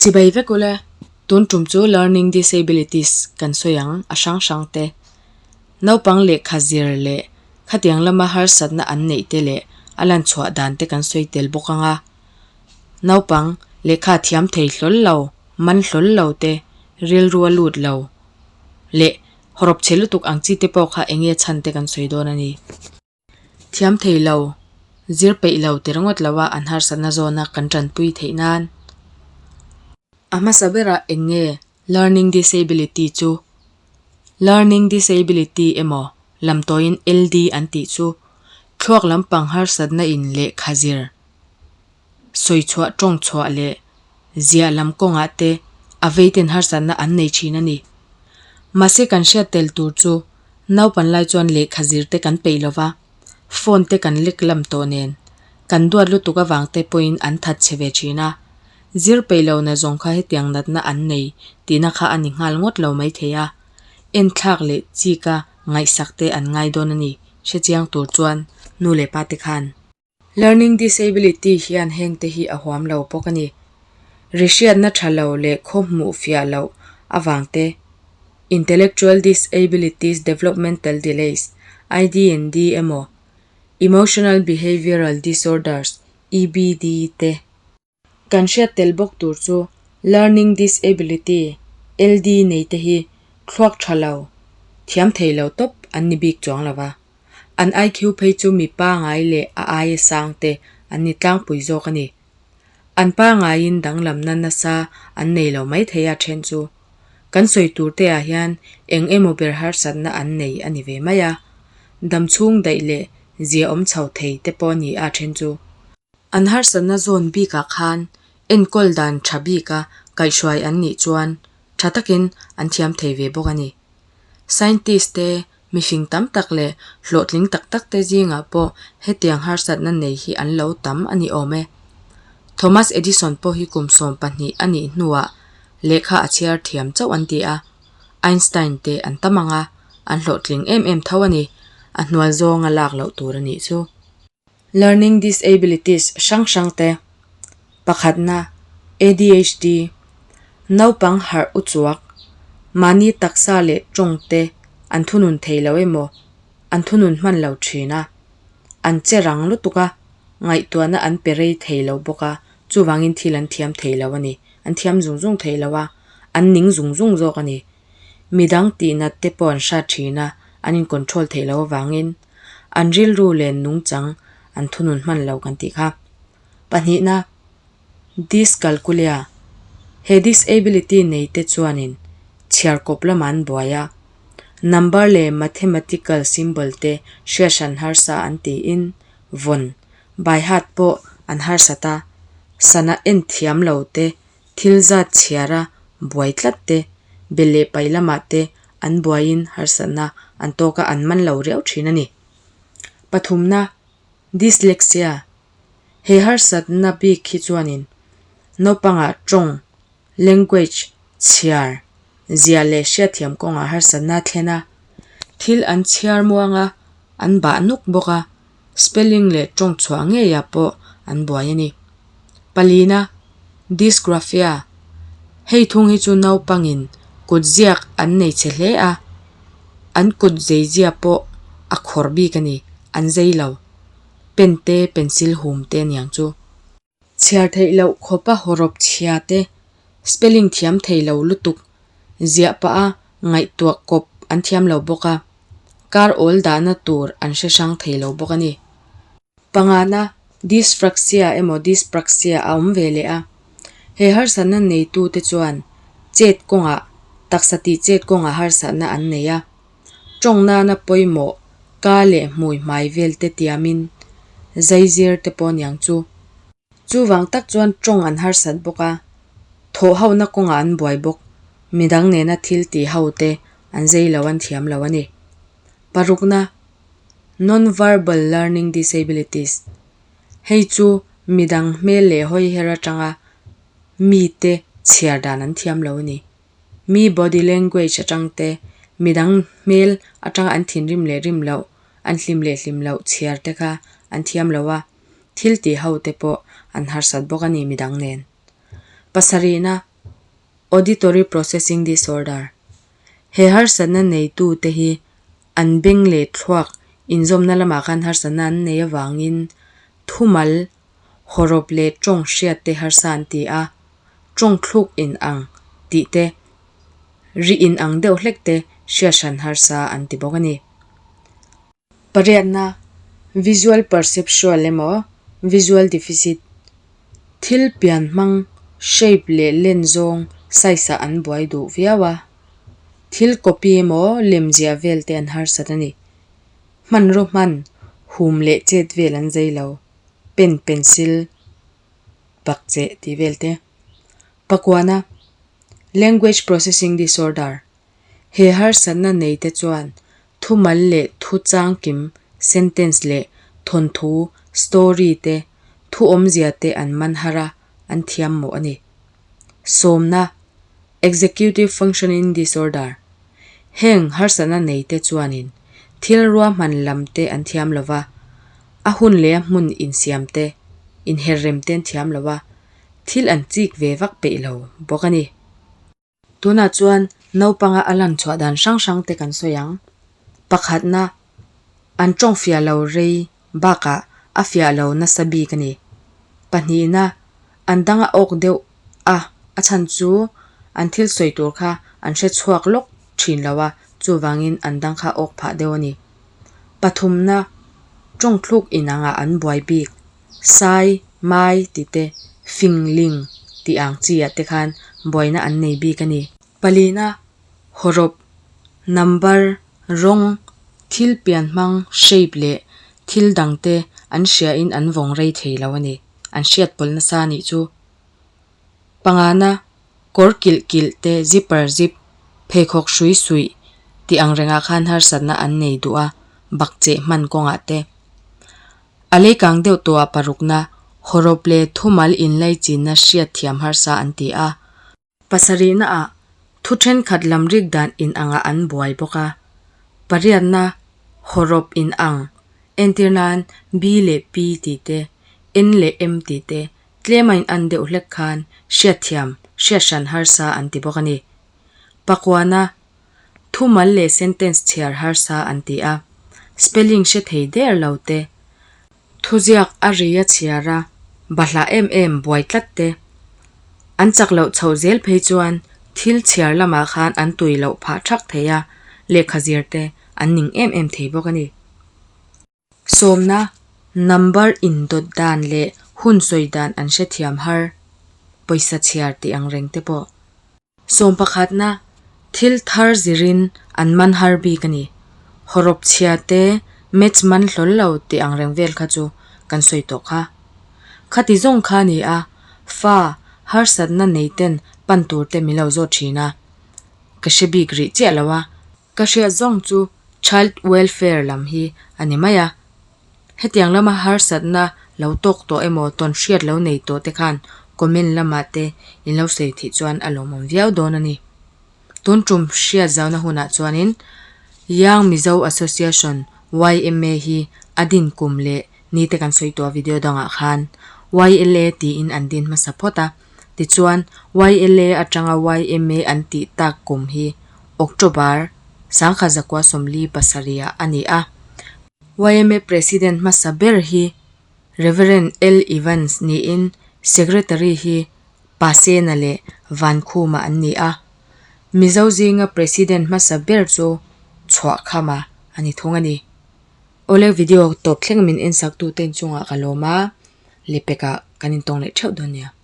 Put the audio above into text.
Chibai vek ule, tun tum chu Learning Disabilities kan sawi ang a hrang hrang te. Naupang lehkha zir leh khatiang lama harsatna an neih te leh a lan chhuah dan te kan sawi tel bawk ang a. Naupang lehkha thiam thei hlawl lo, man hlawl lo te, rilru a lut lo leh hawrawp chhe lutuk ang chi te pawh kha eng nge chhan te kan sawi dawn a ni. Thiam thei lo, zir peih lo ti ringawt lo a an harsatna zawna kan tanpui theih nan. A hmasa berah eng nge Learning Disability chu? Learning Disability emaw lamtawiin LD an tih chu thluak lampang harsatna in lehkha zir, sawi chhuah tawng chhuah leh ziah lam kawngah te a veiten harsatna an nei thin a ni. Mahse kan hriat tel tur chu naupan lai chuan lehkha zir te kan peih lo va, phone te kan lek lam tawh nen kan duat lutuk avang te pawhin an that chhe ve thin a. Zir peih lo na zawng kha hetiang natna an nei tihna kha a ni nghal ngawt lo maithei a, enthlak leh chika ngaihsak te an ngai dawn a ni hrechiang tur chuan nu leh pa te khan. Learning disability hian hengte hi a huam lo bawk a ni. Ri hriatna tha lo leh khaw hmuh fiah loh avang te, Intellectual Disabilities Developmental Delays, IDND, emaw Emotional Behavioural Disorders, EBD, te. Kan hriat tel bawk tur chu Learning Disability, LD, nei te hi thluak tha lo, thiam thei lo tawp an ni bik chuang lo va. An IQ phei chu mi pangai leh a aia sang te an ni tlangpui zawk a ni. An pangaiin danglamna nasa an nei lo mai thei a then chu. Kan sawi tur te ah hian eng emaw ber harsatna an nei a ni ve mai a. Damchhung daih leh ziaawm chho thei te pawh a ni a then chu. An harsatna zawn bikah khan enkawl dan tha bika kaihhruai an nih chuan tha takin an thiam thei ve bawk a ni. Scientist te, mihring tam tak leh hlawhtling tak tak te zingah pawh hetiang harsatna nei hi an lo tam a ni awm e. Thomas Edison pawh hi kum 12 a nih hnuah lehkha a chhiar thiam chauh an ti a, Einstein te an tam ang a, an hlawhtling em em tho a ni. A hnual zawnga lak loh tur a nih chu. Learning disabilities hrang hrang te, Pakhatna, ADHD, Naupang harh u chuak, mahni taksa leh tawng te an thunun thei lo emaw, an thunun hman lo thin a, an che rang lutuk a, ngaihtuahna an pe rei thei lo bawk a, chuvangin thil an thiam thei lo a ni, an thiam zung zung thei lo a, an ning zung zung zawk a ni. Midang tihnat te pawh an hrat thin a, an in control theih loh avangin. An rilru leh nungchang an thunun hman lo kan tih kha. Pahnihna, Dyscalculia, He disability nei te chuanin chhiar kawp lamah an buai a, number leh mathematical symbol te hriathran harsa an tiin vawn, by heart pawh an harsat a, sana en thiam lo te Thil zat chhiara buai tlat te, be leh pai lamah te an buaiin harsatna an tawk a, an man lo riau thin a ni. Pathumna, Dyslexia, He harsatna bik hi chuanin naupangah tawng, language, chhiar, ziah leh hriatthiam kawngah harsatna a thlen a, thil an chhiar muang a, an bah nuk bawk a, spelling leh tawng chhuah ngeiah pawh an buai a ni. Palina, Dysgraphia, Hei thung hi chu naupangin kut ziak an nei chhe hle a, an kut zeizia pawh a khawr bik a ni, an zei lo. Pen te, pencil hum te aniang chu. Chhiar theih loh khawpa hawrawp chhia te, spelling thiam thei lo lutuk, ziah pah a ngaihtuah kawp an thiam lo bawk a, kar awl dahna tur an hre hrang thei lo bawk a ni. Pangana, dyspraxia emaw dyspraxia a awm ve leh a, he harsatna neitute chuan chet kawngah, taksa tih chet kawngah harsatna an nei a, tawng nana pawimawh ka leh hmui hmai vel te tiamin zaizir te pawh aniang chu. Chuvang tak chuan tawng an harsat bawk a, thawh hona kawngah an buai bawk, midang nena thil tih ho te an zei lo an thiam lo a ni. Parukna, Non-verbal learning disabilities, Hei chu midang hmel leh hawiher atanga mite chhiar dan an thiam lo a ni. Mi body language atang te, midang hmel atanga an thinrim leh rim loh, an hlim leh hlim loh chhiar te kha an thiam lo a, thil tih ho te pawh an harsat bawk a ni midang nen. Pasarihna, Auditory Processing Disorder, He harsatna neitute hi an beng leh thluak inzawmna lamah khan harsatna an nei avangin thumal, hawrawp leh tawng hriat te harsa an ti a, tawng thluk inang tih te, ri inang deuh hlek te hriat hran harsa an ti bawk a ni. Pariatna, Visual perceptual emaw visual deficit, thil pian hmang, shape leh len zawng size ah an buai duh viau a, thil copy emaw lem ziah vel te an harsat a ni. Hmanraw hman, hum leh chet vel an zei lo, pen, pencil, bakcheh tih vel te. Pakuana, Language processing disorder, He harsatna nei te chuan thumal leh thu changkim, sentence, leh thawnthu, story, te thu awmzia te an man har a, an thiam mawh a ni. Sawmna, Executive Functioning Disorder, Heng harsatna nei te chuanin thil ruahman lam te an thiam lo va, a hun leh a hmun insiam te, inherrem te an thiam lo a, thil an chik ve vak peih lo bawk a ni. Tunah chuan naupanga a lan chhuah dan hrang hrang te kan sawi ang. Pakhatna, an tawng fiah lo rei bakah a fiah lo nasa bik a ni. Pahnihna, an dang a awk deuh a, a chhan chu an thil sawi tur kha an hre chhuak lawk thin lo a, chuvangin an dang kha awk phah deuh a ni. Pathumna, tawng thluk inangah an buai bik. Sai, Mai tih te, Fing, Ling tih ang chi ah te khan buaina an nei bik a ni. Palina, hawrawp, number, rawng, thil pian hmang, shape, leh thil dang te an hria in an vawng rei thei lo a ni. An hriat pawlh nasa a nih chu. Pangana, kawr kilh kilh te, zipper zip, pheikhawk hrui suih tih ang rengah khan harsatna an nei duh a, bakcheh hman kawngah te. A leikang deuh tawhah parukna, hawrawp leh thumal inlaichinna hriat thiam harsa an ti a. Pasarihnaah thu thenkhat lamrik dan inangah an buai bawk a. Pariatna, hawrawp inang, entir nan B leh P tih te, N leh M tih te, tlem a inan deuh hlek khan hriat thiam, hriat hran harsa an ti bawk a ni. Pakuana, Thumal leh sentence chhiar harsa an ti a, spelling hre thei der lo te, thuziak a ri a chhiar a, bahlah em em buai tlat te, an chak loh chhoh zel phei chuan thil chhiar lamah khan an tui loh phah thak thei a, lehkha zir te an ning em em thei bawk a ni. Sawmna, Number indawt dan leh hun sawi dan an hrethiam har, pawisa chhiar tih ang reng te pawh. Sawm pakhatna, Thil thar zirin an man har bik a ni. Hawrawp chhia te, maths man hlawl lo tih ang reng vel kha chu kan sawi tawh kha. Khati zawng kha a ni a, fa harsatna nei ten pan tur te min lo zawt thin a, ka hre bik rih chiah lo a. Ka hriat zawng chu Child Welfare lam hi a ni mai a. Hetiang lama harsatna lo tawk tawh emaw tawn hriat lo nei tawh te khan comment lamah te in lo sawi theih chuan a lawmawm viau dawn a ni. Tun tum hriat zauna hunah chuanin Young Mizo Association, yma, hi a din kum leh ni te kan sawi tawh a video dangah khan YLA tiin an din hmasa phawt a. Tichuan YLA atanga yma an tih tak kum hi October, sangkhat zakua 47 ah a ni a. Yma President hmasa ber hi Rev. L. Evans niin Secretary hi Pasena leh Vankhuma an ni a. Mizo zinga President hmasa ber chu Chhuahkhama a ni thung a ni. Awle video tawp thleng min ensak tute inchungah ka lawm a, lepekah kan intawng leh theuh dawn nia.